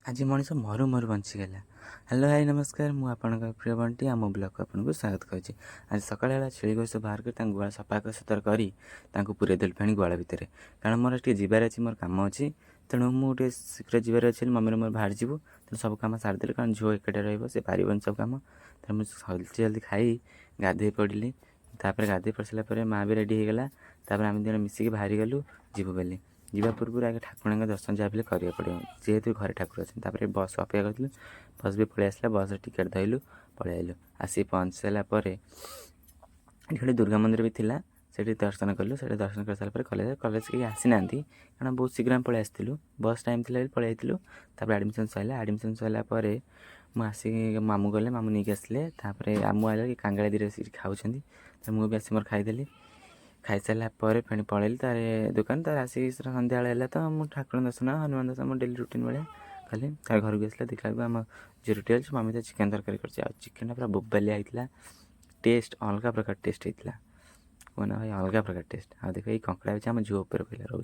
ଆଜି ମଣିଷ ମରୁ ମରୁ ବଞ୍ଚିଗଲା। ହ୍ୟାଲୋ ଭାଇ, ନମସ୍କାର। ମୁଁ ଆପଣଙ୍କ ପ୍ରିୟ ବଣ୍ଟି, ଆମ ବ୍ଲଗ୍କୁ ଆପଣଙ୍କୁ ସ୍ୱାଗତ କରୁଛି। ଆଜି ସକାଳେ ହେଲା ଛେଳି ଗୋଷ ବାହାର କରି ତାଙ୍କୁ ଗୁହାଳ ସଫା ସୁତର କରି ତାଙ୍କୁ ପୁରେଇ ଦେଲି ଫେଣି ଗୁହାଳ ଭିତରେ, କାରଣ ମୋର ଟିକେ ଯିବାର ଅଛି, ମୋର କାମ ଅଛି। ତେଣୁ ମୁଁ ଟିକେ ଶୀଘ୍ର ଯିବାର ଅଛି ବୋଲି ମମିର ମୋର ବାହାରି ଯିବୁ। ତେଣୁ ସବୁ କାମ ସାରିଦେଲି, କାରଣ ଝିଅ ଏକାଟିଆ ରହିବ, ସେ ପାରିବନି ସବୁ କାମ। ତେଣୁ ମୁଁ ଜଲ୍ଦି ଜଲ୍ଦି ଖାଇ ଗାଧୋଇ ପଡ଼ିଲି। ତାପରେ ଗାଧୋଇ ପଡ଼ି ସାରିଲା ପରେ ମା ବି ରେଡ଼ି ହେଇଗଲା। ତାପରେ ଆମେ 2 ଜଣ ମିଶିକି ବାହାରିଗଲୁ ଯିବୁ ବୋଲି। ଯିବା ପୂର୍ବରୁ ଆଗେ ଠାକୁରଙ୍କ ଦର୍ଶନ ଯାହା ବି ହେଲେ କରିବାକୁ ପଡ଼ିବ, ଯେହେତୁ ଘରେ ଠାକୁର ଅଛନ୍ତି। ତାପରେ ବସ୍ ଅପେକ୍ଷା କରିଥିଲୁ, ବସ୍ ବି ପଳେଇ ଆସିଲା। ବସ୍ରେ ଟିକେଟ୍ ଧଇଲୁ, ପଳେଇ ଆଇଲୁ। ଆସିକି ପହଞ୍ଚି ସାରିଲା ପରେ ଏଠି ଗୋଟେ ଦୁର୍ଗା ମନ୍ଦିର ବି ଥିଲା, ସେଠି ଦର୍ଶନ କଲୁ। ସେଠି ଦର୍ଶନ କରିସାରିଲା ପରେ କଲେଜ, କଲେଜ କେହି ଆସିନାହାନ୍ତି, କାରଣ ବହୁତ ଶୀଘ୍ର ଆମେ ପଳେଇ ଆସିଥିଲୁ। ବସ୍ ଟାଇମ୍ ଥିଲା ବୋଲି ପଳେଇ ଯାଇଥିଲୁ। ତାପରେ ଆଡ଼ମିସନ୍ ସରିଲା। ଆଡ଼ମିସନ୍ ସରିଲା ପରେ ମୁଁ ଆସିକି ମାମୁଁ ଗଲେ, ମାମୁଁ ନେଇକି ଆସିଲେ। ତାପରେ ମୁଁ ଆଇଲା କି କାଙ୍ଗାଳି 2ଟା ସେଠି ଖାଉଛନ୍ତି, ତ ମୁଁ ବି ଆସି ମୋର ଖାଇଦେଲି। ଖାଇସାରିଲା ପରେ ଫେଣି ପଳେଇଲି ତାରେ ଦୋକାନ। ତାର ଆସିକି ସନ୍ଧ୍ୟାବେଳେ ହେଲା, ତ ମୁଁ ଠାକୁର ଦର୍ଶନ, ହନୁମାନ ଦର୍ଶନ, ମୋ ଡେଲି ରୁଟିନ୍ ଭଳିଆ କଲି। ତାପରେ ଘରକୁ ଆସିଲା, ଦେଖିଲା ବେଳକୁ ଆମ ଝିଅ ରୁଟି ଅଛି, ମମି ତ ଚିକେନ୍ ତରକାରୀ କରିଛି। ଆଉ ଚିକେନ୍ଟା ପୁରା ବୋବାଲିଆ ହେଇଥିଲା, ଟେଷ୍ଟ ଅଲଗା ପ୍ରକାର ଟେଷ୍ଟ ହେଇଥିଲା। କୁହନା ଭାଇ, ଅଲଗା ପ୍ରକାର ଟେଷ୍ଟ। ଆଉ ଦେଖ, ଏଇ କଙ୍କଡ଼ା ଅଛି ଆମ ଝିଅ ଉପରେ ପଇଲା ରହୁଛି।